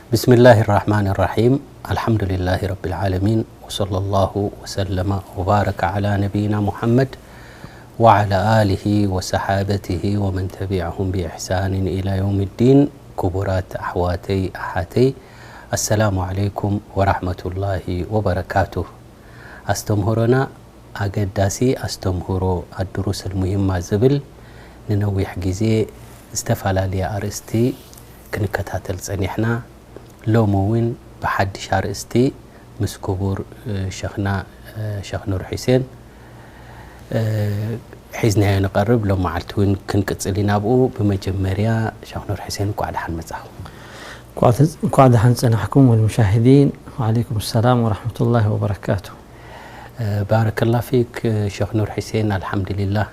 بسم الله الرحمن الرحيم. الحمد لله رب العالمين. وصلى الله وسلم وبارك على نبينا محمد وعلى آله وصحابته ومن تبعهم بإحسان إلى يوم الدين. ክቡራት ኣሕዋተይ ኣሓተይ፣ ኣሰላሙ ዓለይኩም ወራሕመቱላሂ ወበረካቱ። ኣስተምህሮና ኣገዳሲ ኣስተምህሮ ኣድሩስ ልሙሂማ ዝብል ንነዊሕ ግዜ ዝተፈላለየ ኣርእስቲ ክንከታተል ጸኒሕና። ሎሚ እውን ብሓድሽ ኣርእስቲ ምስ ክቡር ሸኽና ሸኽ ኑር ሑሴን ሒዝናዮ ንቐርብ። ሎም መዓልቲ እውን ክንቅጽል ኢና ብኡ። ብመጀመርያ ሸኽ ኑር ሑሴን እንኳዕ ደሓን መጻኹም። እንኳዕ ደሓን ጸናሕኩም። والمشاهدين وعليكم السلام ورحمة الله وبركاته. ባረከላ ፊክ ሸኽ ኑር ሑሴን። ኣልሓምዱሊላህ፣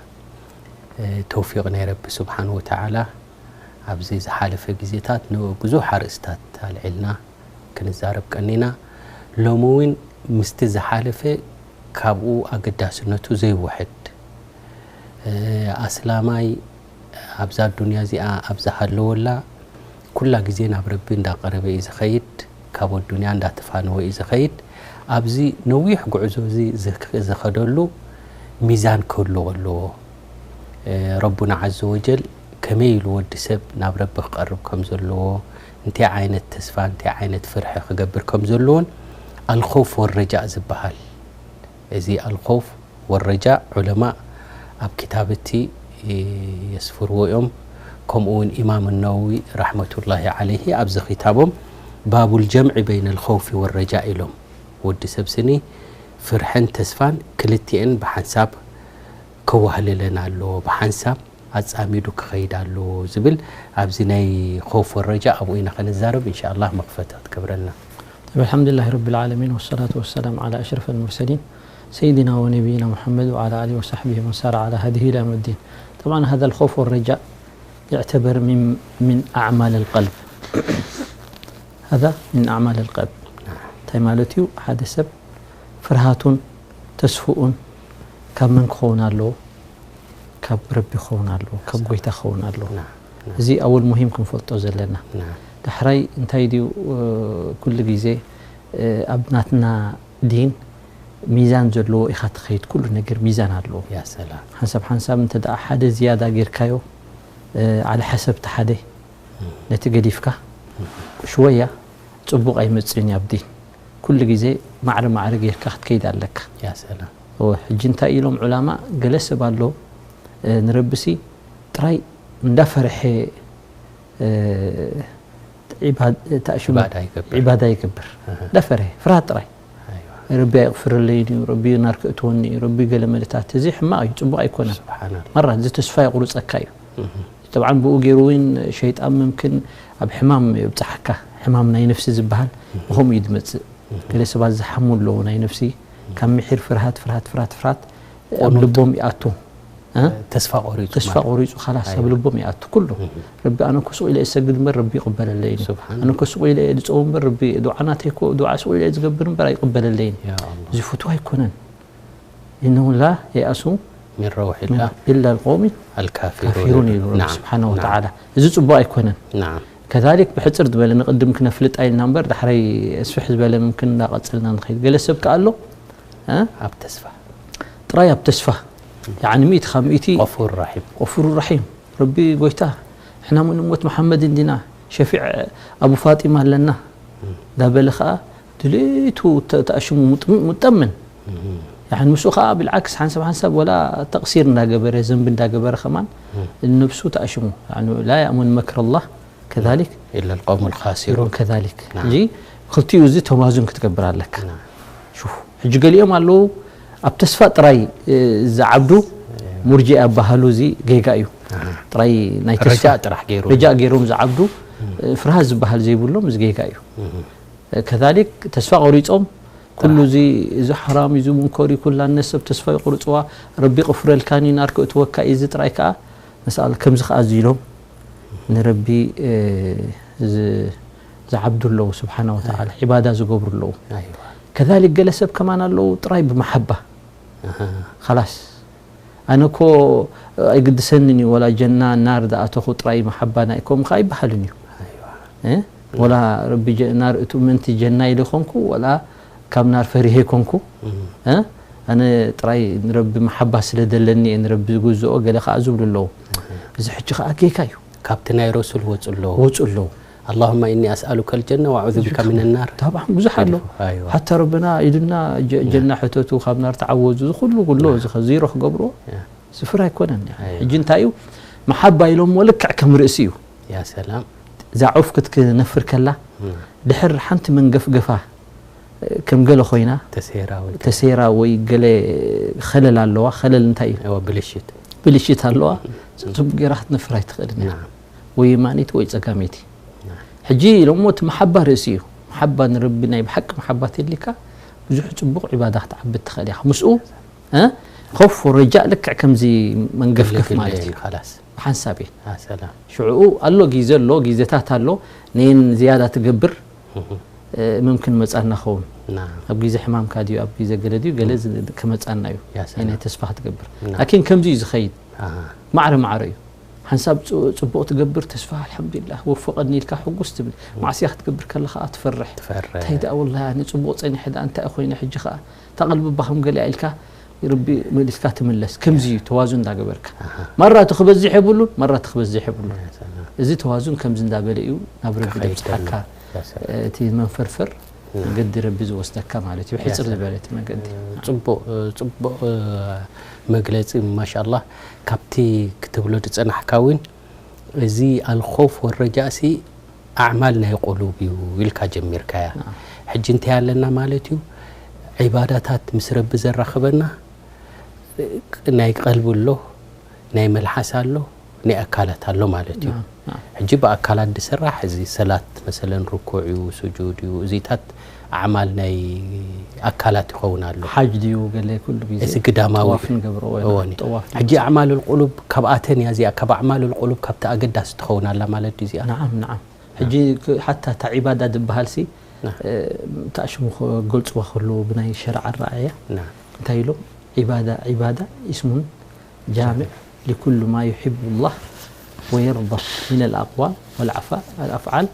ተውፊቕ ናይ ረቢ ስብሓን ወተዓላ ኣብዚ ዝሓለፈ ግዜታት ንብዙሕ ኣርእስታት ኣልዒልና ክንዛረብ ቀኒና። ሎሚ እውን ምስቲ ዝሓለፈ ካብኡ ኣገዳስነቱ ዘይውሕድ፣ ኣስላማይ ኣብዛ ኣዱንያ እዚኣ ኣብ ዝሃለወላ ኩላ ግዜ ናብ ረቢ እንዳቐረበ እዩ ዝኸይድ፣ ካብ ኣዱንያ እንዳተፋነወ እዩ ዝኸይድ። ኣብዚ ነዊሕ ጉዕዞ እዚ ዝኸደሉ ሚዛን ክህልዎ ኣለዎ። ረቡና ዓዘ ወጀል ከመይ ኢሉ ወዲ ሰብ ናብ ረቢ ክቐርብ ከም ዘለዎ፣ እንታይ ዓይነት ተስፋ፣ እንታይ ዓይነት ፍርሒ ክገብር ከም ዘለዎን ኣልኸውፍ ወረጃእ ዝበሃል፣ እዚ ኣልኸውፍ ወረጃእ ዑለማእ ኣብ ክታብ እቲ የስፍርዎ እዮም። ከምኡ እውን ኢማም ነወዊ ረሕመቱላሂ ዓለይሂ ኣብዚ ክታቦም ባቡል ጀምዒ በይነል ኸውፊ ወረጃእ ኢሎም፣ ወዲ ሰብ ስኒ ፍርሕን ተስፋን ክልቲኤን ብሓንሳብ ከዋህልለን ኣለዎ፣ ብሓንሳብ ኣጻሚዱ ክኸይድ ኣለዎ ዝብል ኣብዚ ናይ ኸውፍ ወረጃእ ኣብኡ ኢና ከነዛርብ ኢንሻኣላህ። መኽፈቲ ክትገብረልና። طيب، الحمد لله رب العالمين، والصلاة والسلام على أشرف المرسلين سيدنا ونبينا محمد وعلى آله وصحبه ومن سار على هديه إلى يوم الدين. طبعا هذا الخوف والرجاء يعتبر من من أعمال القلب. هذا من أعمال القلب. እንታይ ማለት እዩ? ሓደ ሰብ ፍርሃቱን ተስፍኡን ካብ መን ክኸውን ኣለዎ? ካብ ረቢ ክኸውን ኣለዎ፣ ካብ ጎይታ ክኸውን ኣለዎ። እዚ ኣወል ሙሂም ክንፈልጦ ዘለና። ዳሕራይ እንታይ ድዩ፣ ኩሉ ግዜ ኣብ ናትና ዲን ሚዛን ዘለዎ ኢኻ ትኸይድ። ኩሉ ነገር ሚዛን ኣለዎ። ሓንሳብ ሓንሳብ እንተ ደኣ ሓደ ዝያዳ ጌርካዮ፣ ዓለ ሓሰብቲ ሓደ ነቲ ገዲፍካ ሽወያ ጽቡቕ ኣይመጽእን እዩ ኣብ ዲን። ኩሉ ግዜ ማዕረ ማዕረ ጌርካ ክትከይድ ኣለካ። ሕጂ እንታይ ኢሎም ዑላማ፣ ገለ ሰብ ኣሎ ንረብሲ ጥራይ እንዳፈርሐ ዒባዳ ይገብር። እንዳፈርሐ ፍርሃት ጥራይ። ረቢ ኣይቕፍረለይን እዩ፣ ረቢ ናር ክእትወኒ እዩ፣ ረቢ ገለ መለታት። እዚ ሕማቕ እዩ፣ ጽቡቕ ኣይኮነን። መራ እዚ ተስፋ የቑርጸካ እዩ። ጠብዓን ብኡ ገይሩ እውን ሸይጣን ምምክን ኣብ ሕማም የብጽሓካ። ሕማም ናይ ነፍሲ ዝበሃል ብኸምኡ እዩ ዝመጽእ። ገለ ሰባት ዝሓሙ ኣለዉ ናይ ነፍሲ፣ ካብ ምሒር ፍርሃት ፍርሃት ፍርሃት ፍርሃት ኣብ ልቦም ይኣቱ። ተስፋ ቆሪጹ ተስፋ ቆሪጹ ኻላስ ኣብ ልቦም ይኣቱ ኩሉ። ረቢ ኣነ እኮ ሱቕ ኢለ እሰግድ እምበር ረቢ ይቕበለለይን እዩ። ኣነ እኮ ሱቕ ኢለ እየ ዝጸውም እምበር ረቢ ዱዓ ናተይ እኮ ዱዓ ሱቕ ኢለ እየ ዝገብር እምበር ኣይቕበለለይን እዩ። እዚ ፍቱው ኣይኮነን። إنه لا ييأس من روح الله إلا القوم الكافرون الكافرون ይብሉ ረቢ ስብሓነ ወተዓላ። እዚ ጽቡቕ ኣይኮነን። ከዛሊክ ብሕጽር ዝበለ ንቕድም ክነፍልጣ ኢልና እምበር ዳሕረይ እስፍሕ ዝበለ ምምክን እንዳቐጸልና ንኸይድ። ገለ ሰብ ከኣ ኣሎ ኣብ ተስፋ ጥራይ ኣብ ተስፋ ያዕኒ ሚእቲ ካብ ሚእቲ غفور رحيم غفور رحيم ረቢ ጎይታ ሕና ምን እሞት መሓመድ እንዲና ሸፊዕ ኣቡ ፋጢማ ኣለና ዳበለ ከኣ ድሌቱ ተኣሽሙ ሙጠምን ያኒ ምስኡ ከዓ ብልዓክስ ሓንሳብ ሓንሳብ ወላ ተቕሲር እንዳገበረ ዘንቢ እንዳገበረ ከማን ንነብሱ ተኣሽሙ ላ ያእሙን መክር ላህ ከዛሊክ إلا القوم الخاسرون ከዛሊክ እዚ ክልቲኡ እዚ ተዋዙን ክትገብር ኣለካ ሕጂ ገሊኦም ኣለዉ ኣብ ተስፋ ጥራይ ዝዓብዱ ሙርጂ ኣባሃሉ እዚ ጌጋ እዩ ጥራይ ናይ ተስፋ ጥራሕ ገይሩ ረጃእ ገይሮም ዝዓብዱ ፍርሃት ዝበሃል ዘይብሎም እዚ ጌጋ እዩ ከዛሊክ ተስፋ ቆሪጾም ኩሉ እዚ እዚ ሓራም እዩ እዚ ሙንከር እዩ ኩላ ነሰብ ተስፋ ይቁርጽዋ ረቢ ቅፍረልካኒ ናር ክእትወካ እዩ እዚ ጥራይ ከዓ መስኣል ከምዚ ከዓ እዚ ኢሎም ንረቢ ዝዓብዱ ኣለዉ ስብሓና ወተዓላ ዒባዳ ዝገብሩ ኣለዉ ከዛሊክ ገለ ሰብ ከማን ኣለዉ ጥራይ ብመሓባ ኸላስ ኣነ እኮ ኣይግድሰንን እዩ ወላ ጀና ናር ዝኣተኹ ጥራይ መሓባ ናይ እኮም ከዓ ኣይበሃልን እዩ ወላ ረቢ ጀ- ናር እቱ ምንቲ ጀና ኢለ ኮንኩ፣ ወላ ካብ ናር ፈሪሄ ኮንኩ። እ? ኣነ ጥራይ ንረቢ መሓባ ስለ ደለኒ እየ ንረቢ ዝግዝኦ፣ ገለ ከኣ ዝብሉ ኣለዉ። እዚ ሕጂ ከኣ ጌጋ እዩ። ካብቲ ናይ ረሱል ወፁ ኣለዉ። ወፁ ኣለዉ። اللهم إني أسألك الجنة وأعوذ بك من النار። طبعا ብዙሕ ኣሎ። ኣይዋ። ሓታ ረብና ኢሉና ጀ- ጀና ሕተቱ፣ ካብ ናር ተዓወዙ፣ ዝኹሉ ኩሎ ያ። እዚ ከ ዚሮ ክገብርዎ ያ። ስፍራ ኣይኮነን። ያ። ሕጂ እንታይ እዩ? መሓባ ኢሎሞ ልክዕ ከም ርእሲ እዩ። ያ ሰላም። እዛ ዑፍ ክትክነፍር ከላ፣ እም። ድሕር ሓንቲ መንገፍገፋ፣ ከም ገለ ኮይና፣ ተሰይራ ወይ ገለ ተሰይራ ወይ ገለ ኸለል ኣለዋ። ኸለል እንታይ እዩ? እዋ፣ ብልሽት። ብልሽት ኣለዋ። እም። ጽቡቕ ጌራ ክትነፍር ኣይትኽእልን እያ። ናም። ወይ የማነይቲ ወይ ጸጋመይቲ። ናም። ሕጂ ኢሎሞ እቲ መሓባ ርእሲ እዩ። መሓባ ንረቢ ናይ ብሓቂ መሓባ ተልካ ብዙሕ ጽቡቕ ዒባዳ ክትዓብድ ትኽእል ኢኻ። ምስኡ፣ እ? ኸውፍ ወረጃእ ልክዕ ከምዚ መንገፍገፍ ግልግል ማለት እዩ። ኻላስ። ብሓንሳብ እየ። ያ ሰላም። ሽዑኡ ኣሎ ግዜ ኣሎ፣ ግዜታት ኣሎ። ነየን ዝያዳ ትገብር፣ እህ። እ፣ ምምክን መጻና ኸውን። ናም። ኣብ ግዜ ሕማምካ ድዩ፣ ኣብ ግዜ ገለ ድዩ፣ ገለ ዝ- ክመጻና እዩ። ያ ሰላም። ነየን ተስፋ ክትገብር። ናም። ላኪን ከምዚ እዩ ዝኸይድ። ኣሃ። ማዕረ ማዕረ እዩ። ሓንሳብ ጽ- ጽቡቕ ትገብር፣ ተስፋ ኣልሓምዱሊላህ ወፈቐኒ ኢልካ ሕጉስ ትብል። ማዕስያ ክትገብር ከለኻ ትፈርሕ። ትፈርሕ። እንታይ ደኣ ወላሂ ኣነ ጽቡቕ ጸኒሐ ደኣ እንታይ ኮይነ ሕጂ ኸኣ እታ ቀልቢ እባ ከም ገሊኣ ኢልካ ረቢ መሊስካ ትምለስ። ከምዚ እዩ ተዋዙን እንዳገበርካ። ኣሃ። ማራ እቲ ክበዝሕ የብሉን፣ ማራ እቲ ክበዝሕ የብሉን። ያ ሰላም። እዚ ተዋዙን ከምዚ እንዳበለ እዩ ናብ ረቢ ክኸይድ ደብጽሓካ። ዘሎ። ያ ሰላም። እቲ መንፈርፈር ያ። መገዲ ረቢ ዝወስደካ ማለት እዩ። ያ ሕጽር ሰላም። ዝበለ እቲ መገዲ። ጽቡቕ፣ ጽቡቕ፣ መግለጺ ማሻኣላህ። ካብቲ ክትብሎ ዝጸናሕካ እውን እዚ ኣልኾፍ ወረጃእሲ ኣዕማል ናይ ቁሉብ እዩ ኢልካ ጀሚርካያ። ናም። ሕጂ እንታይ ኣለና ማለት እዩ? ዒባዳታት ምስ ረቢ ዘራኽበና ናይ ቀልቢ ኣሎ፣ ናይ መልሓስ ኣሎ፣ ናይ ኣካላት ኣሎ ማለት እዩ። ናም፣ ናም። ሕጂ ብኣካላት ዝስራሕ እዚ ሰላት መሰለን ርኩዕ እዩ፣ ስጁድ እዩ፣ እዚታት ኣዕማል ናይ ኣካላት ይኸውን ኣሎ። ሓጅ ድዩ ገለ ኩሉ ግዜ እዚ ግዳማዊ ጠዋፍ ንገብሮ ወይ እወን። ጠዋፍ ሕጂ ኣዕማል ቁሉብ ካብኣተን እያ እዚኣ፣ ካብ ኣዕማል ቁሉብ ካብቲ ኣገዳሲ ትኸውን ኣላ ማለት ድዩ እዚኣ? ናዓም፣ ናዓም። ሕጂ ክ- ሓታ እታ ዒባዳ ዝበሃል ሲ፣ ና። እ፣ እታ ሽሙ ክገልጽዋ ከለዉ ብናይ ሸርዓ ኣረኣእያ ና። እንታይ ኢሎም? ዒባዳ፣ ዒባዳ ኢስሙን ጃሚዕ ሊኩሉ ማ ዩሒቡ ላህ ወየርዳ ሚነል ኣቅዋል ወልዓፋ-፣ ኣልኣፍዓል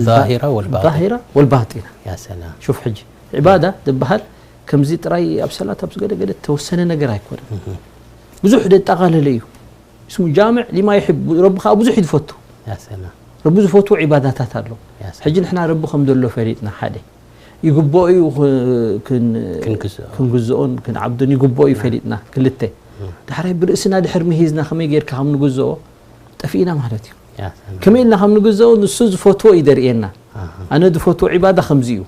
ዛሂራ ወልባጢና። ዛሂራ ወልባጢና። ያ ሰላም። ሹፍ ሕጂ፣ ዒባዳ ዝበሃል ከምዚ ጥራይ ኣብ ሰላት ኣብ ዝገደገደ ተወሰነ ነገር ኣይኮነን። እህ። ብዙሕ ደጠቓለለ እዩ። እስሙ ጃምዕ ሊማ ይሕብ፣ ረቢ ከዓ ብዙሕ እዩ ዝፈቱ። ያ ሰላም። ረቢ ዝፈትዎ ዒባዳታት ኣሎ። ያ ሰላም። ሕጂ ንሕና ረቢ ከም ዘሎ ፈሊጥና፣ ሓደ ይግብኦ እዩ ክ-፣ ክን-፣ ክንግዝኦ። ክንግዝኦን ክንዓብዶን ይግብኦ እዩ ያ። ፈሊጥና። ክልተ፣ እም። ዳሕራይ ብርእስና ድሕር ምሂዝና ከመይ ጌርካ ከም ንግዝኦ ጠፊእና ማለት እዩ። ያ ሰላም። ከመይ ኢልና ከም ንግዝኦ ንሱ ዝፈትዎ እዩ ደርእየና። ኣሃ። ኣነ ዝፈትዎ ዒባዳ ከምዚ እዩ።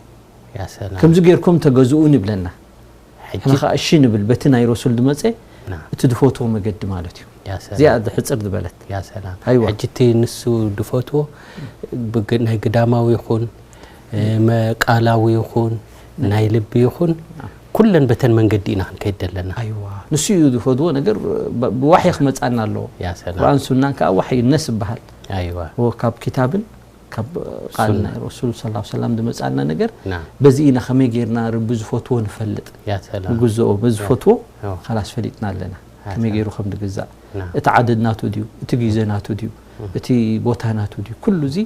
ያ ሰላም። ከምዚ ጌርኩም ተገዝኡ ንብለና። ሕጂ ንሕና ኸዓ እሺ ንብል በቲ ናይ ረሱል ዝመጸ ና። እቲ ዝፈትዎ መገዲ ማለት እዩ። ያ ሰላም። እዚኣ ሕጽር ዝበለት። ያ ሰላም። ኣይዋ። ሕጂ እቲ ንሱ ዝፈትዎ ብግ-፣ ናይ ግዳማዊ ይኹን፣ እ፣ መ-፣ ቃላዊ ይኹን፣ ናይ ልቢ ይኹን፣ ና። ኩለን በተን መንገዲ ኢና ክንከይድ ዘለና። ኣይዋ። ንሱ እዩ ዝፈትዎ ነገር ብ-፣ ብዋሕይ ክመጻና ኣለዎ። ያ ሰላም። ቁርኣን ሱናን ከኣ ዋሕይ ነስ ይበሃል። ኣይዋ። ወ-፣ ካብ ክታብን ካብ ቃል ሱና። ናይ ረሱል ሰለላሁ ዐለይሂ ወሰለም ዝመጻና ነገር ና። በዚ ኢና ከመይ ጌርና ረቢ ዝፈትዎ ንፈልጥ። ያ ሰላም። ንግዝኦ፣ በዚ ያ። ዝፈትዎ ኦ። ካላስ ፈሊጥና ኣለና። ያ ከመይ ሰላም። ገይሩ ከም ዝግዛእ። ና። እቲ ዓደድ ናቱ ድዩ፣ እቲ ግዜ ናቱ ድዩ፣ እም። እቲ ቦታ ናቱ ድዩ፣ ኩሉ እዚ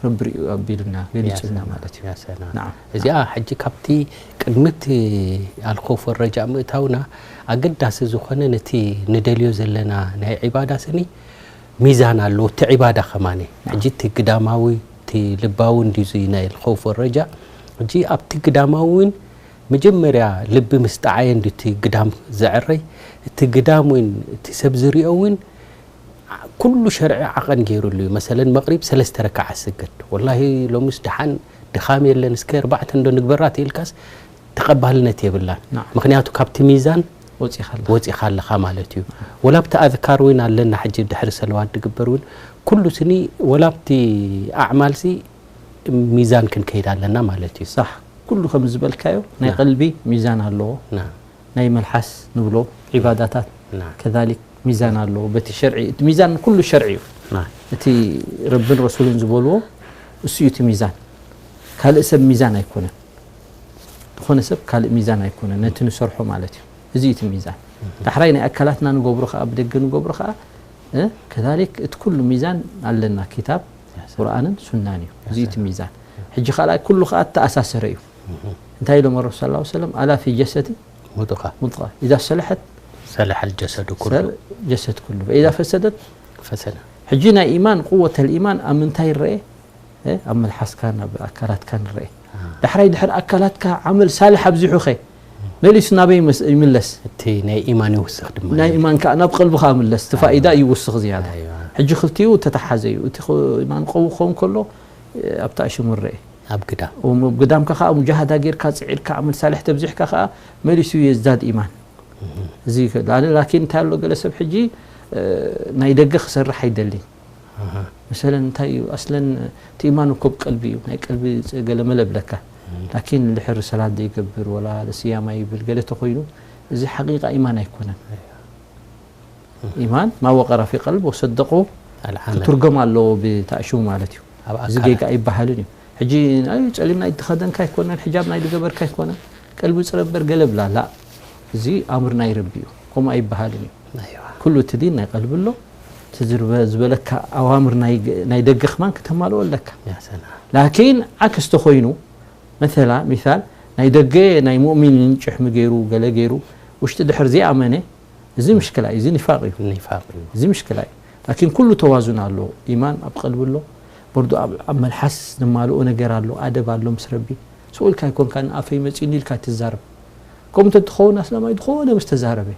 ረቢ ርእዩ ኣቢሉና፣ ያ ገሊጹልና ሰላም። ማለት እዩ። ያ ሰላም። ናዓም። እዚኣ ሕጂ ካብቲ ቅድሚ እቲ ኣልኾፍ ወረጃእ ምእታውና ኣገዳሲ ዝኾነ ነቲ ንደልዮ ዘለና ናይ ዒባዳ ስኒ ሚዛን ኣለዎ፣ እቲ ዒባዳ ከማኒ። ናም። ሕጂ እቲ ግዳማዊ፣ እቲ ልባዊ እንድዩ እዚ ናይ ልኸውፍ ወረጃ። ሕጂ ኣብቲ ግዳማዊ እውን መጀመርያ ልቢ ምስ ጠዓየ እንድዩ እቲ ግዳም ዘዕረይ። እቲ ግዳም እውን እቲ ሰብ ዝሪኦ እውን ኩሉ ሸርዒ ዓቐን ገይሩሉ እዩ። መሰለን መቕሪብ ሰለስተ ረክዓ ስግድ። ወላሂ ሎምስ ደሓን ድኻም የለን፣ እስከ ኣርባዕተ እንዶ ንግበራ ተኢልካስ ተቐባልነት የብላን። ናም። ምኽንያቱ ካብቲ ሚዛን ወጺኻ ኣለኻ። ወጺኻ ኣለኻ ማለት እዩ። ወላ ኣብቲ ኣዝካር እውን ኣለና፣ ሕጂ ድሕሪ ሰለዋት ድግበር እውን ኩሉ ስኒ፣ ወላ ኣብቲ ኣዕማልሲ ሚዛን ክንከይድ ኣለና ማለት እዩ። ሳሕ፣ ኩሉ ከም ዝበልካዮ ናይ ና። ቀልቢ ሚዛን ኣለዎ። ና። ናይ መልሓስ ንብሎ ዒባዳታት ና። ከዛሊክ ሚዛን ኣለዎ። በቲ ሸርዒ፣ እቲ ሚዛን ኩሉ ሸርዒ እዩ። ና። እቲ ረብን ረሱልን ዝበልዎ እሱ እዩ እቲ ሚዛን። ካልእ ሰብ ሚዛን ኣይኮነን። ዝኾነ ሰብ ካልእ ሚዛን ኣይኮነን፣ ነቲ ንሰርሖ ማለት እዩ። እዚ እዩ እቲ ሚዛን። እህ። ዳሕራይ ናይ ኣካላትና ንገብሮ ኸኣ፣ ብደገ ንገብሮ ኸኣ፣ እ፣ ከዛሊክ እቲ ኩሉ ሚዛን ኣለና። ኪታብ፣ ቁርኣንን ሱናን እዩ። እዚ እቲ ሚዛን። ሕጂ ካልኣይ ኩሉ ከኣ ተኣሳሰረ እዩ። እንታይ ኢሎም ረሱል ሰለላሁ ዐለይሂ ወሰለም? ኣላ ፊ ጀሰዲ ሙድጋ። ሙድጋ። ኢዛ ሰለሐት ሰለሐ ልጀሰዱ ኩሉ። ሰል-፣ ጀሰድ ኩሉ። ፈኢዛ ፈሰደት ፈሰደ። ሕጂ ናይ ኢማን፣ ቁወተል ኢማን ኣብ ምንታይ ይረኤ? እ፣ ኣብ መልሓስካን ኣብ ኣካላትካን ይረኤ። ዳሕራይ ድሕሪ ኣካላትካ ዓመል ሳልሕ ኣብዚሑኸ መሊሱ ናበይ ይመስ-፣ ይምለስ? እቲ ናይ ኢማን ይውስኽ ድማ ናይ ይብል። ኢማን ከኣ ናብ ቀልቢ ከኣ ምለስ። እቲ ፋኢዳ ይውስኽ ዝያዳ። ኣይዋ። ሕጂ ክልቲኡ ተተሓዘ እዩ። እቲ ኽ-፣ ኢማን ቀዊ ክኸውን ከሎ፣ እ፣ ኣብታ ኣሽሙ ይረኤ። ኣብ ግዳም። እሞ ኣብ ግዳምካ ከኣ ሙጃሃዳ ጌርካ፣ ጽዒርካ፣ ዓመል ሳልሕ ተብዚሕካ ከኣ መሊሱ የዝዳድ ኢማን። እዚ ከ-፣ ላን-፣ ላኪን እንታይ ኣሎ፣ ገለ ሰብ ሕጂ፣ እ፣ ናይ ደገ ክሰርሕ ኣይደልን። ኣሃ። መሰለን እንታይ እዩ? ኣስለን እቲ ኢማን እኮ ኣብ ቀልቢ እዩ። ናይ ቀልቢ ጽ-፣ ገለ መለ ብለካ። ላኪን ድሕሪ ሰላት ዘይገብር ወላ ስያም ኣይብል ገለ ተኾይኑ፣ እዚ ሓቂቃ ኢማን ኣይኮነን። ኢማን ማ ወቀረ ፊ ቀልብ ወሰደቁ ኣልዓመል። ክትርጎም ኣለዎ ብታእሽሙ ማለት እዩ። ኣብ እዚ ኣካላት። ጌጋ ኣይበሃልን እዩ። ሕጂ፣ ኣይ፣ ጸሊም ናይ ተኸደንካ ኣይኮነን፣ ሕጃብ ናይ ዝገበርካ ኣይኮነን፣ ቀልቢ ጽረ እምበር ገለ ብላ፣ ላ። እዚ ኣምር ናይ ረቢ እዩ። ከምኡ ኣይበሃልን እዩ። ኣይዋ። ኩሉ እቲ ዲን ናይ ቀልቢ ኣሎ። እቲ ዝርበ-፣ ዝበለካ ኣዋምር ናይ ገ-፣ ናይ ደገ ከማን ከተማልኦ ኣለካ። ያ ሰላም። ላኪን ዓክስ ተኾይኑ፣ መሰላ፣ ሚሳል፣ ናይ ደገ ናይ ሙእሚን ጭሕሚ ገይሩ፣ ገለ ገይሩ፣ ውሽጢ ድሕር ዘይኣመነ፣ እዚ ምሽክላ እዩ፣ እዚ ኒፋቅ እዩ። ኒፋቅ እዩ። እዚ ምሽክላ እዩ። ላኪን ኩሉ ተዋዙን ኣሎ። ኢማን ኣብ ቀልቢ ኣሎ፣ በርዱ ኣብ፣ ኣብ መልሓስ ዘማልኦ ነገር ኣሎ፣ ኣደብ ኣሎ ምስ ረቢ። ስኡልካ ኣይኮንካን፣ ኣፈይ መጺኒ ኢልካ ትዛረብ። ከምኡ እንተትኸውን ኣስላማይ ዝኾነ ምስ ተዛረበ።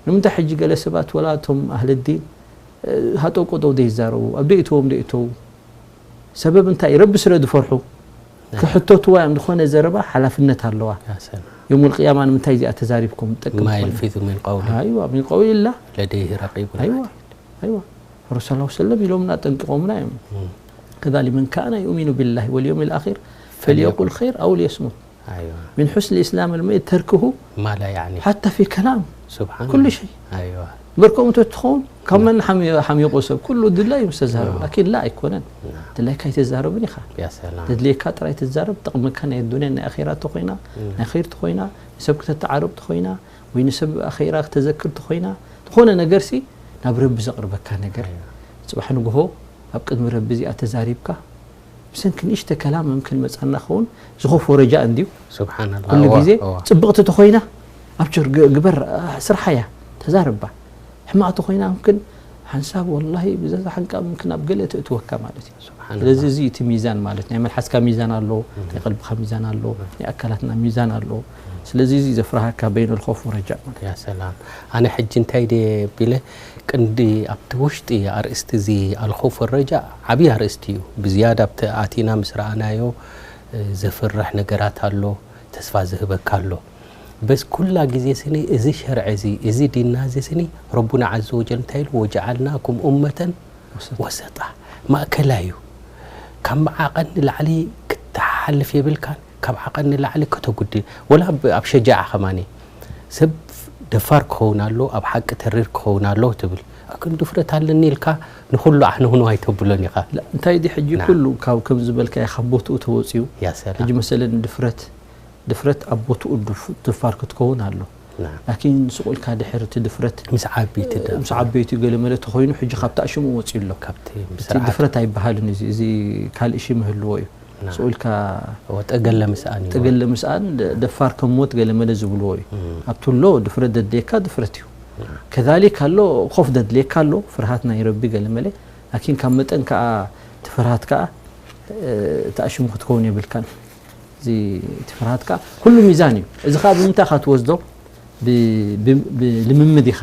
ንምንታይ ሕጂ ገለ ሰባት ወላ እቶም ኣህለ ዲን፣ እ፣ ሃጠው ቆጠው ዘይዛረቡ፣ ኣብ ደይእትዎም ደይእተው። ሰበብ እንታይ? ረቢ ስለ ዝፈርሑ። ናይ ክሕተትዋ እዮም። ዝኾነ ዘረባ ሓላፍነት ኣለዋ። ያ ሰላም። የውመል ቅያማ ንምንታይ እዚኣ ተዛሪብኩም? ትጠቅም ማ ትኾን? የልፊዙ ሚን ቀውሊን ኣይዋ፣ ሚን ቀውሊን ኢላ። ለደይሂ ረቂቡን ኣይዋ፣ ዓይቲድ። ኣይዋ። ረሱል ሰለላሁ ዐለይሂ ወሰለም ኢሎምና፣ ጠንቂቖምና እዮም። እም። ከዛሊከ መን ካነ ዩእሚኑ ቢላሂ ወልየውሚል ኣኺር ፈልየቁል ኸይር ኣው ሊየስሙት። ኣይዋ። ሚን ሑስኒ ኢስላም ልመይት ተርክሁ ማ ላ ያዕኒ። ሓታ ፊ ከላም። ሱብሓን ኩሉ ሸይ። ኣይዋ። እምበር ከምኡ እንተትኸውን፣ ካብ መን ሓሚ-፣ ሓሚቑ ሰብ? ኩሉ ድላይ ምስ ተዛረበ። ኣዎ። ላኪን ላ ኣይኮነን። ናም። ድላይካ ኣይትዛረብን ኢኻ። ያ ሰላም። ዘድልየካ ጥራይ ትዛረብ፣ ጥቕምካ ናይ ዱንያን ናይ ኣኼራ ተኾይና፣ እም። ናይ ኸይር ተኾይና፣ ንሰብ ክተተዓርቕ ተኾይና፣ ወይ ንሰብ ኣኼራ ክተዘክር ተኾይና፣ ዝኾነ ነገርሲ ናብ ረቢ ዘቕርበካ ነገር። ኣይዋ። ጽባሕ ንግሆ ኣብ ቅድሚ ረቢ እዚኣ ተዛሪብካ፣ ብሰንኪ ንእሽተ ከላም ምምክን መጻና ኸውን ዝኸፍኦ ረጃእ እንድዩ። ሱብሓነላህ። ኩሉ እዋ፣ ግዜ እዋ። ጽብቕቲ ተኾይና፣ ኣብሽር ግ-፣ ግበር፣ አ፣ ስርሓያ፣ ተዛረባ። ሕማቕ ተኾይና ምምክን ሓንሳብ ወላሂ ብዘዛ ሓንቃ ምምክን ኣብ ገለ ተእትወካ ማለት እዩ። ሱብሓነላህ። ስለዚ እዚ እቲ ሚዛን ማለት ናይ መልሓስካ ሚዛን ኣሎ፣ እም። ናይ ቀልብኻ ሚዛን ኣሎ፣ ናይ ኣካላትና ሚዛን ኣሎ። ስለዚ እዚ ዘፍርሃካ በይነል ኸውፍ ወረጃእ ማለት እዩ። ያ ሰላም። ኣነ ሕጂ እንታይ ድየ ቢለ፣ ቅንዲ ኣብቲ ውሽጢ ኣርእስቲ እዚ ኣልኸውፍ ወረጃእ ዓብዪ ኣርእስቲ እዩ። ብዝያዳ ኣብቲ ኣቲና ምስ ረኣናዮ፣ እ፣ ዘፍርሕ ነገራት ኣሎ፣ ተስፋ ዝህበካ ኣሎ። በስ ኩላ ግዜ ስኒ እዚ ሸርዒ እዚ፣ እዚ ዲንና እዚ ስኒ ረቡና ዐዘ ወጀል እንታይ ኢሉ? "ወጀዓልናኩም ኡመተን ወሰጣ። ወሰጣ።" ማእከላይ እዩ። ካብ ዓቐን ንላዕሊ ክትሓልፍ የብልካን፣ ካብ ዓቐን ንላዕሊ ከተጉድል። ወላ ኣብ፣ ኣብ ሸጃዓ ከማኒ ሰብ ደፋር ክኸውን ኣሎ፣ ኣብ ሓቂ ተሪር ክኸውን ኣሎ ትብል። ኣክን ድፍረት ኣለኒ ኢልካ ንኹሉ ኣሕንኹኑ ኣይተብሎን ኢኻ። ላ፣ እንታይ ዲ ሕጂ ና። ኩሉ ካብ ከም ዝበልካዮ ካብ ቦትኡ ተወጺኡ። ያ ሰላም። ሕጂ መሰለን ድፍረት፣ ድፍረት ኣብ ቦትኡ ድፍ-፣ ድፋር ክትከውን ኣሎ። ና። ላኪን ስቕ ኢልካ ድሕር እቲ ድፍረት ምስ ዓበይቲ እ፣ ደ-፣ ምስ ዓበይቲ ገለ መለ ተኾይኑ ሕጂ ካብቲ ኣሽሙ ወጺኡ ኣሎ። ካብቲ እቲ ስርዓት። ድፍረት ኣይበሃልን እዚ፣ እዚ ካልእ ሽም ይህልዎ እዩ። ና። ስቕ ኢልካ እወ፣ ጠገለ ምስኣን እዩ። ጠገለ ምስኣን ደ-፣ ደፋር ከም ሞት ገለ መለ ዝብልዎ እዩ። እም። ኣብቲ ኣሎ ድፍረት ደድልየካ ድፍረት እዩ። ና። ከዛሊክ ኣሎ ኮፍ ደድልየካ ኣሎ ፍርሃት ናይ ረቢ ገለ መለ። ላኪን ካብ መጠን ከኣ እቲ ፍርሃት ከኣ፣ እ፣ እቲ ኣሽሙ ክትከውን የብልካን። እዚ እቲ ፍርሃትካ ኩሉ ሚዛን እዩ። እዚ ኸኣ ብምንታይ ኢኻ ትወስዶ? ብ-፣ ብ-፣ ብልምምድ ኢኻ።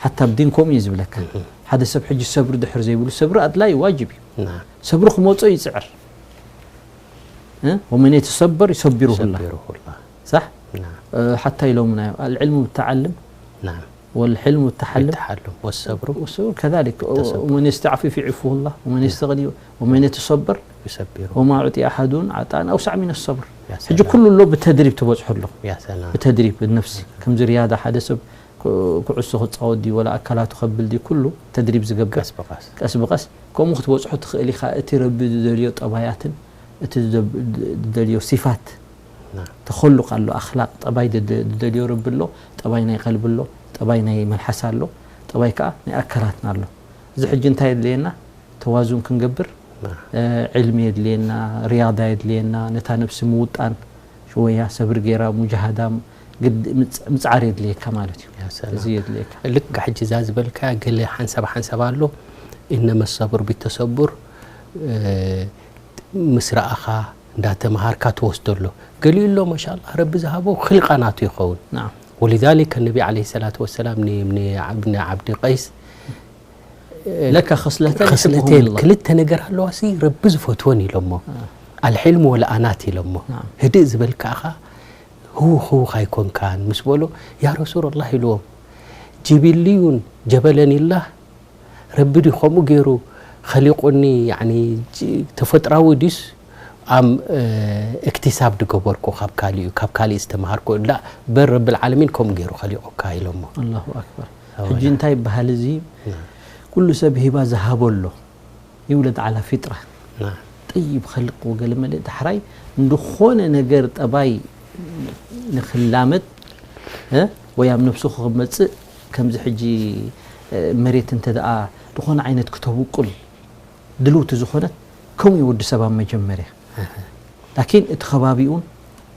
ሓታ ኣብ ዲን ከምኡ እዩ ዝብለካ። እህ። ሓደ ሰብ ሕጂ ሰብሪ ድሕር ዘይብሉ፣ ሰብሪ ኣድላይ ዋጅብ እዩ። ናም። ሰብሪ ክመጾ ይጽዕር። እ? ወመን የተሰበር ይሰቢሩሁላ። ይሰቢሩሁላ። ሳሕ? ናም። እ፣ ሓታ ኢሎምና እዮም። ኣልዕልሙ ብተዓልም ናም። ወልሕልሙ ብተሓልም። ብተሓልም። ወሰብሩ ወሰብሩ ከዛሊክ። ወተሰብሩ። ወመን የስተዕፊፍ ይዕፉሁላ። ወመን ናም። የስተግኒ ወመን የተሰበር ዩሰቢሩ። ወማ ኡዕጢየ ኣሓዱን ዓጣን ኣውሳዕ ሚነ ሰብር። ያ ሕጂ ሰላም። ኩሉ ኣሎ ብተድሪብ ትበጽሖ ኣሎ። ያ ሰላም። ብተድሪብ ብነፍሲ። ከምዚ ሪያዳ ሓደ ሰብ ኩ-፣ ኩዕሶ ክጻወት ድዩ ወላ ኣካላቱ ከብል ድዩ ኩሉ ተድሪብ ዝገብር። ቀስ ብቐስ። ቀስ ብቐስ። ከምኡ ክትበጽሖ ትኽእል ኢኻ። እቲ ረቢ ዝደልዮ ጠባያትን እቲ ዝደብ-፣ ዝደልዮ ሲፋት ና። ተኸሉቕ ኣሎ፣ ኣኽላቕ፣ ጠባይ ዝደ-፣ ዝደልዮ ረቢ ኣሎ፣ ጠባይ ናይ ቀልቢ ኣሎ፣ ጠባይ ናይ መልሓስ ኣሎ፣ ጠባይ ከኣ ናይ ኣካላትና ኣሎ። እዚ ሕጂ እንታይ የድልየና? ተዋዙን ክንገብር፣ እ፣ ዕልሚ የድልየና፣ ሪያዳ የድልየና፣ ነታ ነብሲ ምውጣን፣ ሽወያ ሰብሪ ጌራ፣ ሙጃሃዳ፣ ግድ ምጽ-፣ ምጽዓር የድልየካ ማለት እዩ። ያ ሰላም። እዚ የድልየካ። ልክዕ ሕጂ እዛ ዝበልካ ገለ ሓንሳብ ሓንሳብ ኣሎ። ኢነመ ሰብር ቢተሰቡር፣ እ፣ ምስ ረኣኻ እንዳተምሃርካ ትወስዶ ኣሎ። ገሊኡ ኣሎ ማሻኣላህ ረቢ ዝሃቦ ክልቃ ናቱ ይኸውን። ናም። ወሊዛሊከ ነቢ ዓለይሂ ሰላቱ ወሰላም ን-፣ ን-፣ ንዓብዲ ቀይስ ለካ ኸስለተን ክስለተን ይሕብሁም ክልተ ነገር ኣለዋ ሲ ረቢ ዝፈትወን ኢሎሞ። አ። ኣልሒልም ወለኣናት ኢሎሞ። ናም። ህድእ ዝበልካ ኢኻ፣ ህውኽ ህውኽ ኣይኮንካን ምስ በሎ፣ ያ ረሱላላህ ኢልዎም፣ ጅብልዩን ጀበለኒላህ፣ ረቢ ድዩ ከምኡ ገይሩ ኸሊቁኒ፣ ያኒ ጅ-፣ ተፈጥራዊ ድዩስ ኣም፣ እ፣ እክትሳብ ድገበርኩ ካብ ካሊኡ፣ ካብ ካሊእ ዝተምሃርኩ፣ ላ፣ በል ረብል ዓለሚን ከምኡ ገይሩ ኸሊቁካ ኢሎሞ። ኣላሁ ኣክበር። ኣወላ። ሕጂ እንታይ ይበሃል እዚ? ና። ኩሉ ሰብ ሂባ ዝሃቦ ኣሎ። ይውለድ ዓላ ፊጥራ። ና። ጠይብ ኸልቅ ወገለ መለ ዳሕራይ እንድኾነ ነገር ጠባይ ንኽላመድ፣ እ፣ ወይ ኣብ ነብሱ ክመጽእ ከምዚ ሕጂ፣ እ፣ መሬት እንተ ደኣ ዝኾነ ዓይነት ክተብቁል ድልውቲ ዝኾነት ከምኡ እዩ ወዲ ሰብ ኣብ መጀመርያ። ኣህ። ላኪን እቲ ከባቢኡን፣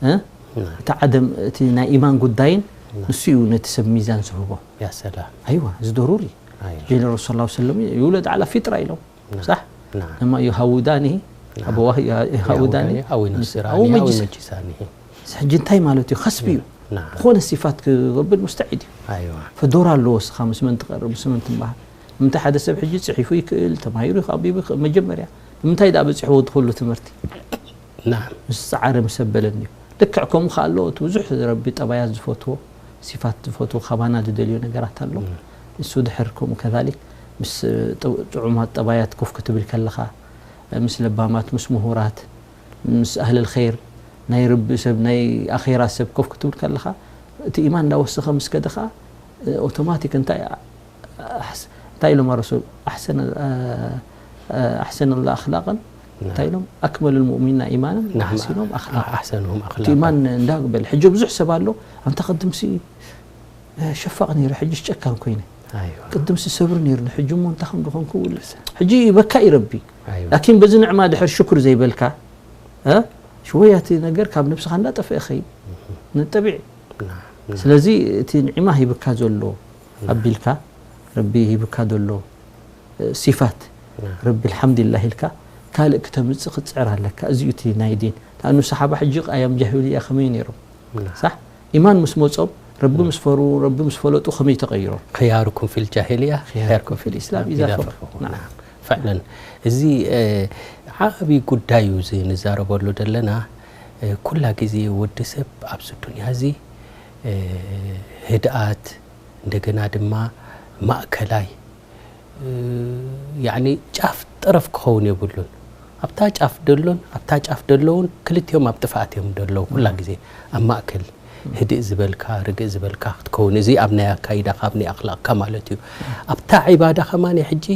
እ፣ ና። እቲ ዓደም፣ እቲ ናይ ኢማን ጉዳይን ና። ንሱ እዩ ነቲ ሰብ ሚዛን ዝህቦ። ያ ሰላም። ኣይዋ፣ እዚ ደሩሪ። ኣይዋ። ጀነ ረሱል ሰለላሁ ዐለይሂ ወሰለም ይውለድ ዓላ ፊጥራ ኢሎም። ና። ሳሕ? ና። እማ ይሃውዳኒ፣ ና። ኣበዋህ ይሃ-፣ ይሃውዳኒ፣ ይሃውዳኒ፣ ኣው ይነስራኒ፣ ኣው ኣው መጅስ-፣ መጅሳኒ። ሕጂ እንታይ ማለት እዩ? ኸስቢ እዩ። ና። ዝኾነ ሲፋት ክገብር ሙስተዒድ እዩ። ኣይዋ። ፈዶር ኣለዎ እስኻ ምስ መን ትቐርብ፣ ምስ መን ትምሃር። ንምንታይ ሓደ ሰብ ሕጂ ጽሒፉ ይክእል፣ ተማሂሩ ይክ-፣ ኣንቢቡ ይክ-፣ መጀመርያ ንምንታይ ደኣ በጺሕዎ እቲ ኩሉ ትምህርቲ? ናም። ምስ ጸዓረ፣ ምስ ኣበለን እዩ። ልክዕ ከምኡ ከኣ ኣሎ፣ እቲ ብዙሕ ረቢ ጠባያት ዝፈትዎ፣ ሲፋት ዝፈትዎ፣ ካባና ዝደልዮ ነገራት ኣሎ። እም። ንሱ ድሕር ከምኡ ከዛሊክ፣ ምስ ጥ-፣ ጥዑማት ጠባያት ኮፍ ክትብል ከለኻ፣ ምስ ለባማት፣ ምስ ምሁራት፣ ምስ ኣህለል ኸይር፣ ናይ ረቢ ሰብ፣ ናይ ኣኼራ ሰብ ኮፍ ክትብል ከለኻ፣ እቲ ኢማን እንዳወሰኸ ምስ ከደ ኸኣ፣ ኦቶማቲክ እንታይ ኣሕስ-፣ እንታይ ኢሎም ኣረሱል? ኣሕሰነ፣ እ፣ እ፣ ኣሕሰነ ኣላ ኣኽላቅን፣ ናም። እንታይ ኢሎም? ኣክመሉል ሙእሚኒና ኢማንን ናም፣ ወኣሕሲኖም ኣኽላቅን። ኣሕሰንሁም እቲ ኣኽላቅን። ኢማን እንዳ በል። ሕጂ ብዙሕ ሰብ ኣሎ፣ ኣንታ ቅድምሲ፣ እ፣ ሸፋቕ ነይረ፣ ሕጂስ ጨካን ኮይነ። ኣይዋ። ቅድምሲ ሰብሪ ነይርኒ፣ ሕጂ እሞ እንታይ ከም ዝኾንኩ ውልሰ። ሕጂ ይበካ እዩ ረቢ። ኣይዋ። ላኪን በዚ ንዕማ ድሕር ሽኩር ዘይበልካ፣ እ፣ ሽወያ እቲ ነገር ካብ ነብስኻ እንዳጠፍአ ኸይድ። እህ። ነጠቢዕ። ናም፣ ናም። ስለዚ እቲ ንዕማ ሂብካ ዘሎ ናም። ኣቢልካ፣ ረቢ ሂብካ ዘሎ፣ እ፣ ሲፋት፣ ናም። ረቢ ኣልሓምዱሊላህ ኢልካ፣ ካልእ ክተምጽእ ክትጽዕር ኣለካ። እዚ እዩ እቲ ናይ ዲን። ለኣኑ ሰሓባ ሕጂ ኣያም ጃሂልያ ከመይ ነይሮም? ናም። ሳሕ? ኢማን ምስ መጾም፣ ረቢ ናም። ምስ ፈሩ፣ ረቢ ምስ ፈለጡ ከመይ ተቐይሮም? خياركم في الجاهلية خياركم في الإسلام إذا فقهوا. ናም። ናም። ፈዕለን፣ እዚ፣ እ፣ ዓቢ ጉዳይ እዩ እዚ ንዛረበሉ ዘለና። እ፣ ኩላ ግዜ ወዲ ሰብ ኣብዚ ዱንያ እዚ፣ እ፣ ህድኣት፣ እንደገና ድማ ማእከላይ፣ እ፣ ያዕኒ ጫፍ ጠረፍ ክኸውን የብሉን። ኣብታ ጫፍ ደሎን ኣብታ ጫፍ ደለውን ክልቲኦም ኣብ ጥፍኣት እዮም ደለዉ። ኩላ እም። ግዜ ኣብ ማእከል ህድእ ዝበልካ፣ ርግእ ዝበልካ ክትከውን፣ እዚ ኣብ ናይ ኣካይዳኻ፣ ኣብ ናይ ኣኽላቕካ ማለት እዩ። ኣብታ ዒባዳ ከማን ሕጂ፣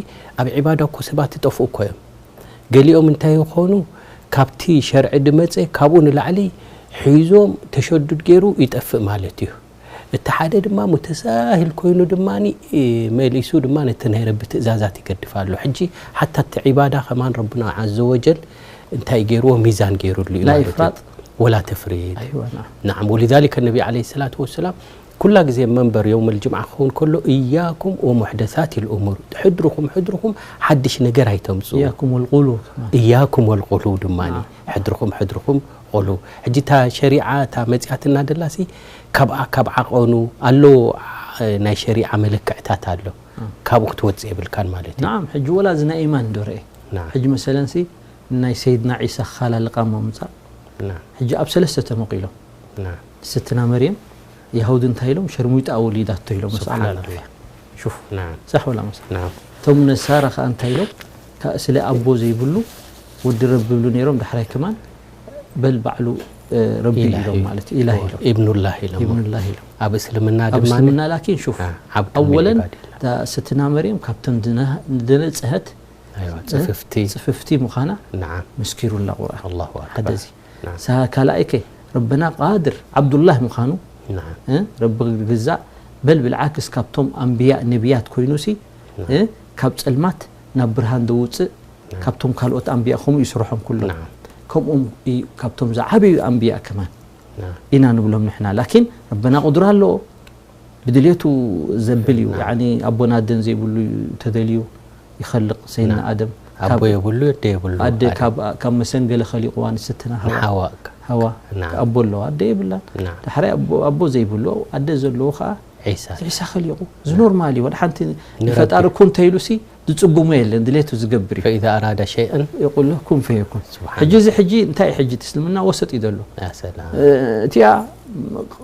ኣብ ዒባዳ እኮ ሰባት ይጠፍኡ እኮ እዮም። ገሊኦም እንታይ ይኾኑ? ካብቲ ሸርዒ ድመጸ፣ ካብኡ ንላዕሊ ሒዞም ተሸዱድ ገይሩ ይጠፍእ ማለት እዩ። እቲ ሓደ ድማ ሙተሳሂል ኮይኑ ድማ፣ እ፣ መሊሱ ድማ ነቲ ናይ ረቢ ትእዛዛት ይገድፍ ኣሎ። ሕጂ ሓታ እቲ ዒባዳ ከማን ረብና ዓዘ ወጀል እንታይ ገይርዎ? ሚዛን ገይሩሉ እዩ ላ ማለት እዩ። ኢፍራጥ። ወላ ተፍሪጥ። ኣይዋ፣ ናም። ናዓም፣ ወሊዛሊከ ነቢ ዓለይሂ ሰላቱ ወሰላም ኩላ ግዜ መንበር የውመል ጅምዓ ክኸውን ከሎ፣ እያኩም ወሙሕደሳት ልእሙር፣ ሕድርኹም፣ ሕድርኹም ሓድሽ ነገር ኣይተምጽኡ። እያኩም ወልቁሉ ከማን። እያኩም ወልቁሉ ድማ፣ ናም። ሕድርኹም፣ ሕድርኹም ቁሉ። ሕጂ እታ ሸሪዓ እታ መጽያትና ደላሲ፣ ካብኣ፣ ካብ ዓቐኑ ኣሎ፣ እ፣ ናይ ሸሪዓ መለክዕታት ኣሎ። እ። ካብኡ ክትወጽእ የብልካን ማለት እዩ። ናዓም፣ ሕጂ ወላ እዚ ናይ ኢማን ዶ ርኤ? ናዓም። ሕጂ መሰለንሲ፣ ናይ ሰይድና ዒሳ ኣኻላልቃ ምምጻእ። ናዓም። ሕጂ ኣብ ሰለስተ ተመቒሎም። ናዓም። ስትና መርየም፣ የሁድ እንታይ ኢሎም? ሸርሙጣ ወሊዳቶ ኢሎም፣ መስ ኣላ ሱብሓነላህ። ሹፍ። ናዓም። ሳሕ ወላ መስ? ናዓም። እቶም ነሳራ ከኣ እንታይ ኢሎም? ካ-፣ ስለ ኣቦ ዘይብሉ ወዲ ረቢ ይብሉ ነይሮም፣ ዳሕራይ ከማን በል ባዕሉ፣ እ፣ ረቢ ኢላህ ኢሎም እዩ። ማለት እዩ፣ ኢላህ ኢሎም። ኢብኑላህ ኢሎም። ኢብኑላህ ኢሎም። ኣብ እስልምና ኣብ ድማ እስልምና ላኪን ሹፍ፣ አ፣ ዓብዱን ሚን ኣወለን ዒባዲላህ። እታ ስትና መርየም ካብተን ድነ-፣ ድነጽሀት ኣይዋ፣ እ? ጽፍፍቲ። ጽፍፍቲ ምዃና ናዓም። መስኪሩላ ቁርኣን። ኣላሁ ኣክበር። ሓደ እዚ። ናዓም። ሳ-፣ ካልኣይ ከ ረበና ቃድር ዓብዱላህ ምዃኑ፣ ናዓም። እ? ረቢ ግዛእ በል ብልዓክስ ካብቶም ኣንብያ ነቢያት ኮይኑሲ፣ ናዓም። እ? ካብ ጸልማት ናብ ብርሃን ደውጽእ ካብቶም ካልኦት ኣንብያ ከምኡ እዩ ስርሖም ኩሎም። ከምኡም እዩ ካብቶም ዝዓበዩ ኣንብያ ከማን ኢና ንብሎም ንሕና። ላኪን ረበና ቁድራ ኣለዎ፣ ብድሌቱ ዘብል እዩ። ያኒ ኣቦን ኣደን ዘይብሉ እዩ ተደልዩ ይኸልቕ ሰይድና ኣደም። ኣቦ የብሉ፣ ኣደ የብሉ። ኣደ ካብ መሰንገለ ኸሊቕዋ ንስትና ሃዋ፣ ሃዋ ኣቦ ኣለዋ፣ ኣደ የብላን። ዳሕራይ ኣቦ ዘይብሉ፣ ኣደ ዘለዎ ከዓ ዒሳ ኸሊቑ። እዚ ኖርማል እዩ። ወላ ሓንቲ ንፈጣሪ ኩን ተይሉሲ ዝጽጉሞ የለን፣ ድሌቱ ዝገብር እዩ። ፈኢዛ ኣራዳ ሸይአን የቁል ኩን ፈየኩን። ሕጂ እዚ ሕጂ እንታይ ሕጂ እስልምና ወሰጥ እዩ ዘሎ። እቲኣ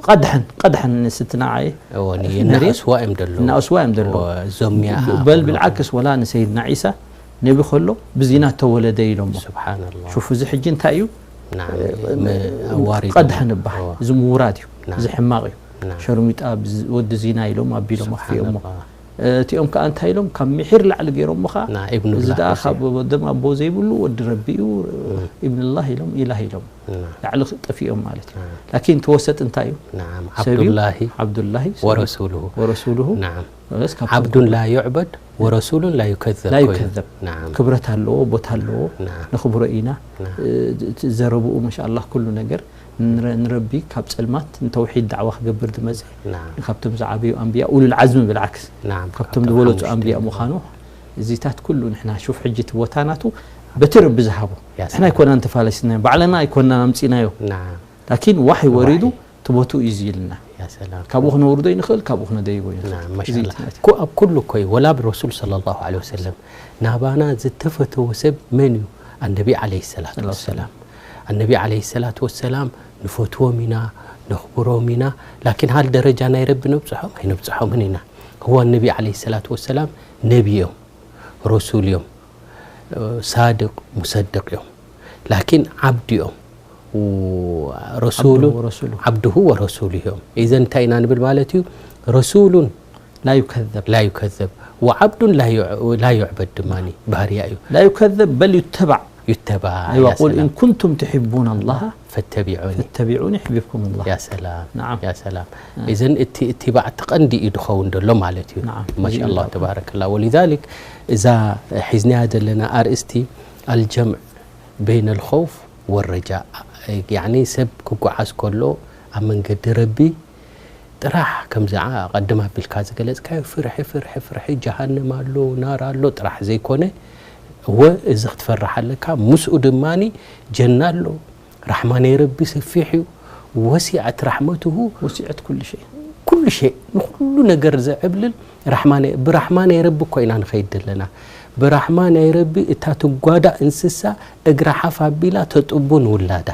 ቀድሐን ቀድሐን ንስትና ዓየ እናእስዋ እዮም ደለዉ። እናእስዋ እዮም ደለዉ። በል ብልዓክስ ወላ ንሰይድና ዒሳ ነቢ ከሎ ብዚና ተወለደ ኢሎሞ። ሹፍ እዚ ሕጂ እንታይ እዩ? ቀድሐን ይበሃል። እዚ ምውራድ እዩ። እዚ ሕማቕ እዩ። ሸርሚጣ ወዲ ዚና ኢሎም ኣቢሎም ኣኽፊኦሞ። እቲኦም ከዓ እንታይ ኢሎም ካብ ምሒር ላዕሊ ገይሮሞ ከዓ እዚ ደኣ ካብ ወደም ኣቦ ዘይብሉ ወዲ ረቢ እዩ። ኢብንላህ ኢሎም ኢላህ ኢሎም ላዕሊ ጠፊኦም ማለት እዩ። ላኪን ተወሰጥ እንታይ እዩ? ዓብዱላሂ ዓብዱላሂ ወረሱሉሁ ወረሱሉሁ ዓብዱን ላ ዩዕበድ ወረሱሉን ላ ዩከዘብ ኮይኑ። ክብረት ኣለዎ፣ ቦታ ኣለዎ፣ ነኽብሮ ኢና። እቲ ዘረብኡ ማሻኣላህ ኩሉ ነገር ንረ- ንረቢ ካብ ጸልማት ንተውሒድ ዳዕዋ ክገብር ዝመጸ ካብቶም ዝዓበዩ ኣንብያ ኡሉል ዓዝሚ ብልዓክስ ካብቶም ዝበለጹ ኣንብያ ምዃኑ እዚታት ኩሉ ንሕና ሹፍ ሕጂ እቲ ቦታ ናቱ በቲ ረቢ ዝሃቦ ንሕና ኣይኮናን ተፋለስናዮ ባዕልና ኣይኮናን ኣምጺናዮ ላኪን ዋሕይ ወሪዱ ትቦቱ እዩ ዝይልና ካብኡ ክነውርዶ ይንኽእል ካብኡ ክነደይቦ ይንኽእል ማሻላ እኮ ኣብ ኩሉ እኮ እዩ ወላ ብረሱል صلى الله عليه وسلم ናባና ዝተፈተወ ሰብ መን እዩ ኣነቢ عليه الصلاة والسلام ኣነቢ عليه الصلاة والسلام ንፈትዎም ኢና ነኽብሮም ኢና ላኪን ሃል ደረጃ ናይ ረቢ ነብፅሖም ኣይነብፅሖምን ኢና هو النبي عليه الصلاة والسلام ነቢ እዮም ረሱል እዮም ሳድቅ ሙሰድቅ እዮም ላኪን ዓብድ እዮም ረሱሉ ዓብድሁ ወረሱሉ እዮም ኢዘን እንታይ ኢና ንብል ማለት እዩ ረሱሉን لا يكذب لا يكذب وعبد لا يعبد ድማ ባህርያ እዩ لا يكذب بل يتبع يتبع أيوة قل إن كنتم تحبون الله فاتبعوني فاتبعوني يحببكم الله يا سلام نعم يا سلام إذن اتباع تقندي إدخون دلو مالتي نعم ما شاء الله تبارك الله ولذلك እዛ ሒዝናያ ዘለና ኣርእስቲ ኣልጀምዕ በይነ ልኸውፍ ወረጃእ ያኒ ሰብ ክጓዓዝ ከሎ ኣብ መንገዲ ረቢ ጥራሕ ከምዚ ቀደም ኣቢልካ ዝገለፅካዮ ፍርሒ ፍርሒ ፍርሒ ጀሃነም ኣሎ ናር ኣሎ ጥራሕ ዘይኮነ እወ እዚ ክትፈርሕ ኣለካ ምስኡ ድማ ጀና ኣሎ ራሕማ ናይ ረቢ ሰፊሕ እዩ ወሲዐት ራሕመትሁ ወሲዐት ኩሉ ሸይ ኩሉ ሸይ ንኩሉ ነገር ዘዕብልል ራሕማ ናይ ብራሕማ ናይ ረቢ እኮ ኢና ንኸይድ ዘለና ብራሕማ ናይ ረቢ እታ ትጓዳእ እንስሳ እግራ ሓፍ ኣቢላ ተጥቡ ንውላዳ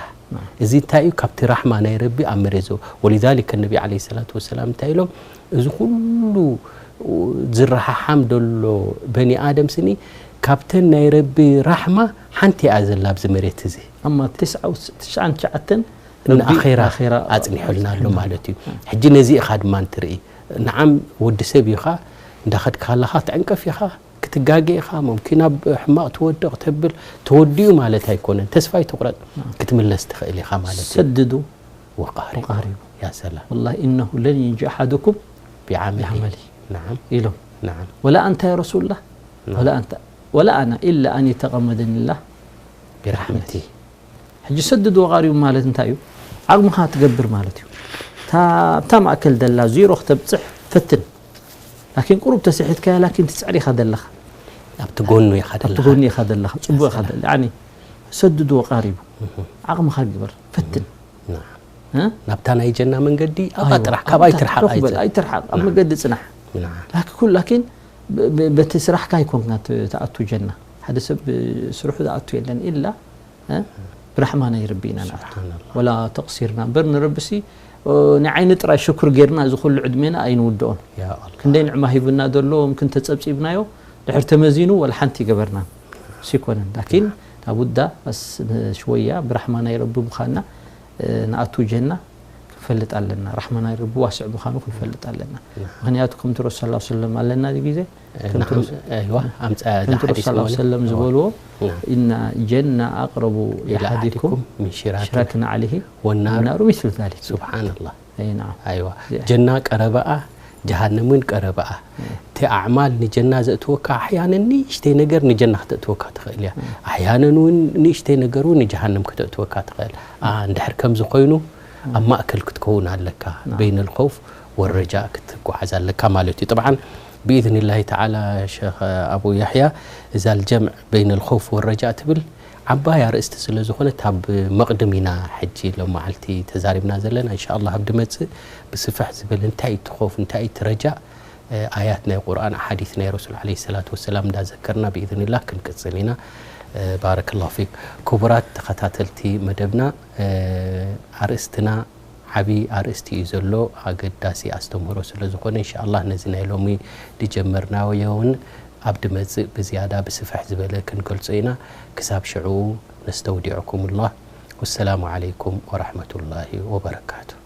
እዚ እንታይ እዩ ካብቲ ራሕማ ናይ ረቢ ኣብ መሬት ዘው ولذلك النبي عليه الصلاة والسلام እንታይ ኢሎም እዚ ኩሉ ዝረሓሓም ደሎ በኒ ኣደም ስኒ ካብተን ናይ ረቢ ራሕማ ሓንቲ እያ ዘላ ኣብዚ መሬት እዚ أما تسعة وتسعة ንኣኼራ ኣጽኒሑልና ኣሎ ማለት እዩ ሕጂ ነዚ ኢኻ ድማ እንትርኢ ንዓም ወዲ ሰብ ኢኻ እንዳኸድካ ኣለኻ ትዕንቀፍ ኢኻ ክትጋገ ኢኻ ሙምኪን ኣብ ሕማቕ ትወድቕ ተብል ተወዲኡ ማለት ኣይኮነን ተስፋ ኣይትቑረጥ ክትምለስ ትኽእል ኢኻ ማለት እዩ سددوا وقاربوا يا سلام والله إنه لن ينجو أحدكم بعمله بعمله نعم ኢሎም نعم ولا أنت يا رسول الله ولا أنت ولا أنا إلا أن يتغمدني الله برحمته ሕጂ ሰድድ ወቃሪቡ ማለት እንታይ እዩ ዓቕምኻ ትገብር ማለት እዩ እታ ኣብታ ማእከል ደላ ዜሮ ክተብፅሕ ፈትን ላኪን ቁሩብ ተስሒትካያ ላኪን ትፅዕር ኢኻ ዘለኻ ኣብቲ ጎኑ ኢኻ ኣብቲ ጎኑ ኢኻ ዘለኻ ፅቡቅ ኢኻ ደላ ያኒ ሰድድ ወቃሪቡ ዓቕምኻ ግበር ፈትን ናብታ ናይ ጀና መንገዲ ኣብኣ ጥራሕ ካብኣ ኣይትርሓቕ ኣይትርሓቕ ኣብ መገዲ ፅናሕ ላኪን በቲ ስራሕካ ኣይኮንካ ትኣቱ ጀና ሓደ ሰብ ስርሑ ዝኣቱ የለን ኢላ ብራሕማ ናይ ረቢ ኢና ንኣቱ ወላ ተቕሲርና እምበር ንረብሲ ንዓይኒ ጥራይ ሽኩር ጌርና እዚ ኩሉ ዕድሜና ኣይንውድኦን ክንደይ ንዕማ ሂብና ዘሎ ምክን ተፀብፂብናዮ ድሕር ተመዚኑ ወላ ሓንቲ ይገበርና ሲኮነን ላኪን ናቡዳ ሽወያ ብራሕማ ናይ ረቢ ምዃንና ንኣቱ ጀና ክንፈልጥ ኣለና ራሕማ ናይ ረቢ ዋስዕ ምዃኑ ክንፈልጥ ኣለና ምክንያቱ ከምቲ ረሱል ስ ሰለም ኣለና ግዜ ከምቲ ረሱል ስ ሰለም ዝበልዎ እና ጀና ኣቅረቡ ኢሓዲኩም ሽራክ ንዓሊሂ ወናሩ ሚስሉ ዛሊክ ስብሓንላ ኣይዋ ጀና ቀረበኣ ጀሃነም እውን ቀረባኣ። እቲ ኣዕማል ንጀና ዘእትወካ ኣሕያነን ንእሽተይ ነገር ንጀና ክተእትወካ ትኽእል እያ። ኣሕያነን እውን ንእሽተይ ነገር እውን ንጀሃነም ክተእትወካ ትኽእል። ኣ፣ እንድሕር ከምዚ ኮይኑ ኣብ ማእከል ክትከውን ኣለካ። በይነል ኸውፍ ወረጃ ክትጓዓዝ ኣለካ ማለት እዩ። ጠብዓን ብኢዝኒላሂ ተዓላ ሸኽ ኣቡ ያሕያ እዛ ልጀምዕ በይነል ኸውፍ ወረጃ ትብል ዓባይ ኣርእስቲ ስለ ዝኾነት ኣብ መቕድም ኢና ሕጂ ሎም መዓልቲ ተዛሪብና ዘለና። እንሻ ኣላህ ኣብ ድመጽእ ብስፍሕ ዝበለ እንታይ እዩ እቲ ኸውፍ፣ እንታይ እዩ እቲ ረጃእ፣ ኣያት ናይ ቁርኣን፣ ኣሓዲስ ናይ ረሱል ዓለይሂ ሰላቱ ወሰላም እንዳዘከርና ብኢዝኒላህ ክንቅጽል ኢና። ባረከላሁ ፊክ። ክቡራት ተኸታተልቲ መደብና፣ ኣርእስትና ዓቢ ኣርእስቲ እዩ ዘሎ፣ ኣገዳሲ ኣስተምህሮ ስለ ዝኾነ፣ እንሻ ኣላህ ነዚ ናይ ሎሚ ዝጀመርናዮ እውን ኣብ ድመጽእ ብዝያዳ ብስፍሕ ዝበለ ክንገልጾ ኢና። ክሳብ ሽዑ ነስተውዲዕኩሙላህ። ወሰላሙ ዓለይኩም ወራሕመቱላሂ ወበረካቱ።